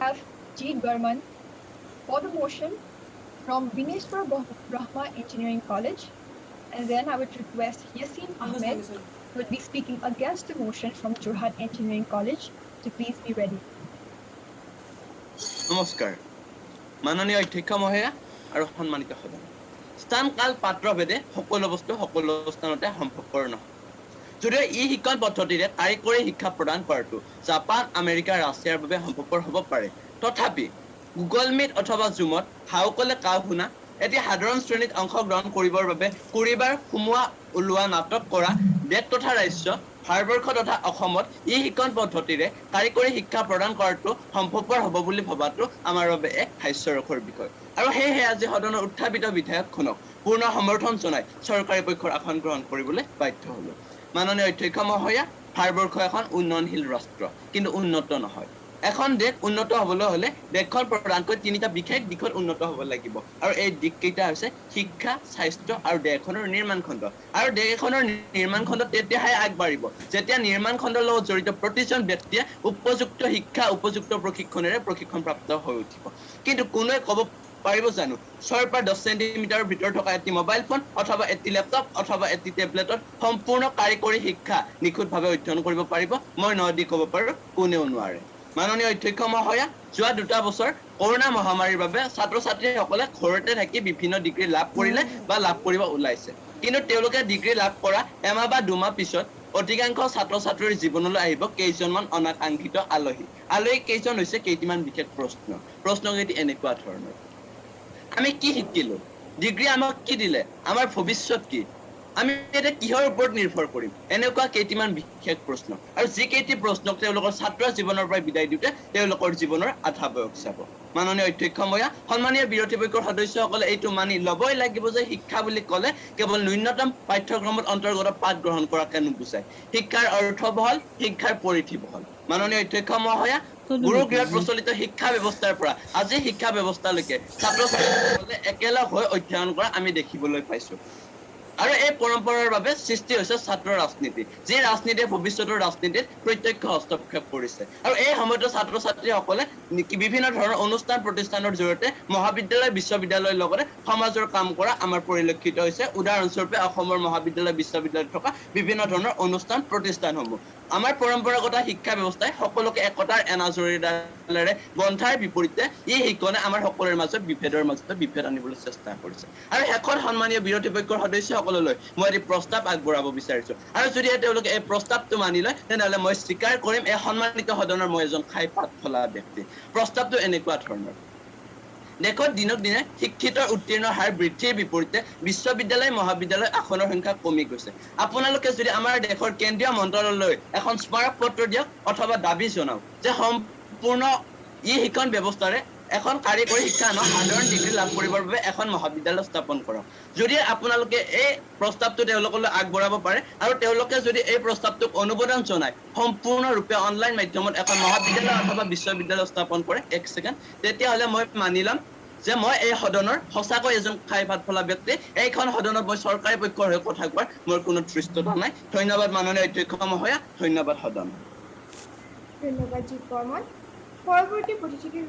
have Jeet Barman for the motion from Bineswar Brahma Engineering College. And then I would request Yasin Ahmed, who would be speaking against the motion from Jorhat Engineering College, to please be ready. নমস্কাৰ মাননীয় অধ্যক্ষ মহোদয়া আৰু সন্মানিত সদন। স্থান কাল পাত্ৰ ভেদে সকলো বস্তু সকলো স্থানতে সম্ভৱপৰ নহয়। যদিও ই শিক্ষণ পদ্ধতিৰে কাৰিকৰী শিক্ষা প্ৰদান কৰাটো জাপান, আমেৰিকা, ৰাছিয়াৰ বাবে সম্ভৱপৰ হ'ব পাৰে, তথাপি গুগল মিট অথবা জুমত হাও কলে কাও শুনা, এটি সাধাৰণ শ্ৰেণীত অংশগ্ৰহণ কৰিবৰ বাবে 20 বাৰ সোমোৱা ওলোৱা নাটক কৰা দেশ তথা ৰাজ্য ভাৰতবৰ্ষ তথা অসমত ই শিক্ষণ পদ্ধতিৰে কাৰিকৰী শিক্ষা প্ৰদান কৰাটো সম্ভৱপৰ হ'ব বুলি ভবাটো আমাৰ বাবে এক হাস্যৰসৰ বিষয়। আৰু সেয়েহে আজি সদনত উত্থাপিত বিধেয়কখনক পূৰ্ণ সমৰ্থন জনাই চৰকাৰী পক্ষৰ আসন গ্ৰহণ কৰিবলৈ বাধ্য হলো। মাননীয় অধ্যক্ষ মহোদয়া, ভাৰতবৰ্ষ এখন উন্নয়নশীল ৰাষ্ট্ৰ, কিন্তু উন্নত নহয়। এখন দেশ উন্নত হবলৈ হলে দেশখন প্ৰধানকৈ তিনিটা বিশেষ দিশত উন্নত হব লাগিব আৰু এই দিশ কেইটা হৈছে শিক্ষা, স্বাস্থ্য আৰু দেশখনৰ নিৰ্মাণ খণ্ড। আৰু দেশ এখনৰ নিৰ্মাণ খণ্ড তেতিয়াহে আগবাঢ়িব যেতিয়া নিৰ্মাণ খণ্ডৰ লগত জড়িত প্ৰতিজন ব্যক্তিয়ে উপযুক্ত শিক্ষা, উপযুক্ত প্ৰশিক্ষণেৰে প্ৰশিক্ষণ প্ৰাপ্ত হৈ উঠিব। কিন্তু কোনোৱে কব পাৰিব জানো 6ৰ পৰা 10 চেণ্টিমিটাৰৰ ভিতৰত থকা এটি মোবাইল ফোন অথবা এটি লেপটপ অথবা এটি টেবলেটত সম্পূৰ্ণ কাৰিকৰী শিক্ষা নিখুঁতভাৱে অধ্যয়ন কৰিব পাৰিব? মই ন দি কব পাৰো, কোনেও নোৱাৰে। মাননীয় অধ্যক্ষ মহোদয়া, যোৱা 2টা বছৰ কৰোণা মহামাৰীৰ বাবে ছাত্ৰ ছাত্ৰীসকলে ঘৰতে থাকি বিভিন্ন ডিগ্ৰী লাভ কৰিলে বা লাভ কৰিব ওলাইছে। কিন্তু তেওঁলোকে ডিগ্ৰী লাভ কৰা এমাহ বা 2 মাহ পিছত অধিকাংশ ছাত্ৰ ছাত্ৰীৰ জীৱনলৈ আহিব কেইজনমান অনাকাংক্ষিত আলহী। আলহী কেইজন হৈছে কেইটিমান বিশেষ প্ৰশ্ন। প্ৰশ্নকেইটি এনেকুৱা ধৰণৰ: আমি কি শিকিলো? ডিগ্ৰী আমাক কি দিলে? আমাৰ ভৱিষ্যত কি? আমি এতিয়া কিহৰ ওপৰত নিৰ্ভৰ কৰিম? এনেকুৱা কেইটিমান বিশেষ প্ৰশ্ন আৰু যি কেইটি প্ৰশ্নক তেওঁলোকৰ ছাত্ৰ জীৱনৰ পৰা বিদায় দিওঁতে তেওঁলোকৰ জীৱনৰ আধা বয়স যাব। মাননীয় অধ্যক্ষ মহোদয়া, সন্মানীয় বিৰোধী পক্ষৰ সদস্যসকলে এইটো মানি ল'বই লাগিব যে শিক্ষা বুলি ক'লে কেৱল ন্যূনতম পাঠ্যক্ৰমত অন্তৰ্গত পাঠ গ্ৰহণ কৰাকে নুবুজায়। শিক্ষাৰ অৰ্থ বহল, শিক্ষাৰ পৰিধি বহল। মাননীয় অধ্যক্ষ মহোদয়া, গুৰুগৃহত প্ৰচলিত শিক্ষা ব্যৱস্থাৰ পৰা আজি শিক্ষা ব্যৱস্থালৈকে ছাত্ৰ ছাত্ৰীসকলে একেলগ হৈ অধ্যয়ন কৰা আমি দেখিবলৈ পাইছো। আৰু এই পৰম্পৰাৰ বাবে সৃষ্টি হৈছে ছাত্ৰ ৰাজনীতি, যি ৰাজনীতিয়ে ভৱিষ্যতৰ ৰাজনীতিত প্ৰত্যক্ষ হস্তক্ষেপ কৰিছে। আৰু এই সময়তো ছাত্ৰ ছাত্ৰীসকলে বিভিন্ন ধৰণৰ অনুষ্ঠান প্ৰতিষ্ঠানৰ জৰিয়তে মহাবিদ্যালয়, বিশ্ববিদ্যালয়ৰ লগতে সমাজৰ কাম কৰা আমাৰ পৰিলক্ষিত হৈছে। উদাহৰণস্বৰূপে অসমৰ মহাবিদ্যালয়, বিশ্ববিদ্যালয়ত থকা বিভিন্ন ধৰণৰ অনুষ্ঠান প্ৰতিষ্ঠানসমূহ। আমাৰ পৰম্পৰাগত শিক্ষা ব্যৱস্থাই সকলোকে একতাৰ এনাজৰীডালেৰে বন্ধাৰ বিপৰীতে এই শিক্ষণে আমাৰ সকলোৰে মাজত বিভেদৰ মাজত বিভেদ আনিবলৈ চেষ্টা কৰিছে। আৰু শেষত সন্মানীয় বিৰোধী পক্ষৰ সদস্যসকললৈ মই এটি প্ৰস্তাৱ আগবঢ়াব বিচাৰিছো আৰু যদিহে তেওঁলোকে এই প্ৰস্তাৱটো মানি লয়, তেনেহলে মই স্বীকাৰ কৰিম এই সন্মানিত সদনৰ মই এজন খাই পাত ফলা ব্যক্তি। প্ৰস্তাৱটো এনেকুৱা ধৰণৰ: দেশত দিনক দিনে শিক্ষিতৰ উত্তীৰ্ণ হাৰ বৃদ্ধিৰ বিপৰীতে বিশ্ববিদ্যালয়, মহাবিদ্যালয় আসনৰ সংখ্যা কমি গৈছে। আপোনালোকে যদি আমাৰ দেশৰ কেন্দ্ৰীয় মন্ত্ৰালয়লৈ এখন স্মাৰক পত্ৰ দিয়ক অথবা দাবী জনাওক যে সম্পূৰ্ণ ই শিক্ষণ ব্যৱস্থাৰে এখন কাৰিকৰী শিক্ষা নহয়, সাধাৰণ ডিগ্ৰী লাভ কৰিবৰ বাবে এখন মহাবিদ্যালয় স্থাপন কৰক। যদি আপোনালোকে এই প্ৰস্তাৱটো তেওঁলোকলৈ আগবঢ়াব পাৰে আৰু তেওঁলোকে যদি এই প্ৰস্তাৱটোক অনুমোদন জনাই সম্পূৰ্ণৰূপে অনলাইন মাধ্যমত এখন মহাবিদ্যালয় অথবা বিশ্ববিদ্যালয় স্থাপন কৰে, এক ছেকেণ্ড, তেতিয়াহ'লে মই মানি ল'ম যে মই এই সদনৰ সঁচাকৈ এজন খাই ভাত ফলা ব্যক্তি। এইখন সদনত মই চৰকাৰী পক্ষৰ হৈ কথা কোৱাৰ মোৰ কোনো ধৃষ্টতা নাই। ধন্যবাদ মাননীয় অধ্যক্ষ মহোদয়া, ধন্যবাদ সদন। ধন্যবাদ জিৎ বৰ্মন। পৰৱৰ্তী প্ৰতিযোগী